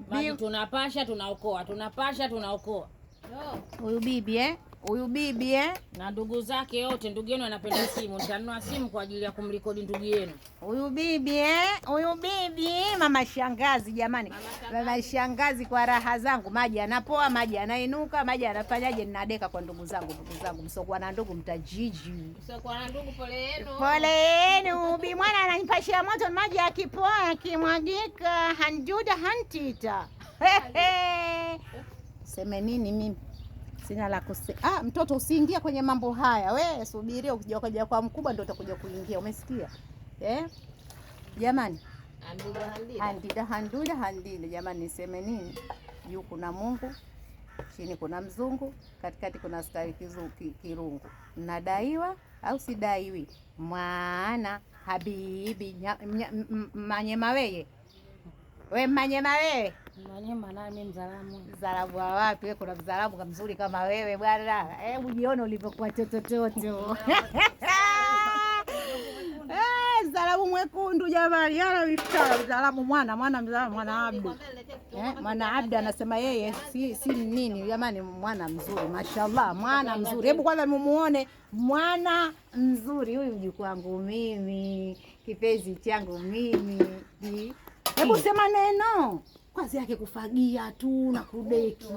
Maji tunapasha tunaokoa, tunapasha tunaokoa. Huyu bibi eh? Huyu bibi eh? Na ndugu zake wote, ndugu yenu anapenda simu, nitanunua simu kwa ajili ya kumrekodi ndugu yenu. Huyu bibi eh? Huyu bibi mama shangazi jamani, mama shangazi kwa raha zangu, maji anapoa, maji anainuka, maji anafanyaje? Ninadeka kwa ndugu zangu. Ndugu zangu, msokuwa na ndugu mtajiji. Msokuwa na ndugu, pole yenu. Pole yenu. Bi mwana ananipashia moto, maji akipoa akimwagika, hanjuda hantita. Seme nini mimi? Sina la kuse. Ah, mtoto usiingie kwenye mambo haya. We subiria ukija kuja kwa mkubwa ndio utakuja kuingia. Umesikia? Eh? Jamani, Handuda handida. handida handuda handida. Jamani, niseme nini? Juu kuna Mungu, chini kuna mzungu, katikati kuna askari kirungu. Nadaiwa au sidaiwi? Mwana habibi manyema weye. We manyema wewe. Manyema naye mimi Mzalamu. Mzalamu wa wapi? Wewe kuna mzalamu mzuri kama wewe bwana. Hebu jione ulivyokuwa totototo. Mzalamu mwekundu jamani. Yala miftaa mzalamu mwana mwana mzalamu mwana Abdu. Mwana Abdu anasema yeye si nini jamani, mwana mzuri mashallah, mwana mzuri. Hebu kwanza mumuone mwana mzuri huyu mjukuu wangu mimi, kipenzi changu mimi. Hebu sema neno. Kazi yake kufagia tu na kudeki.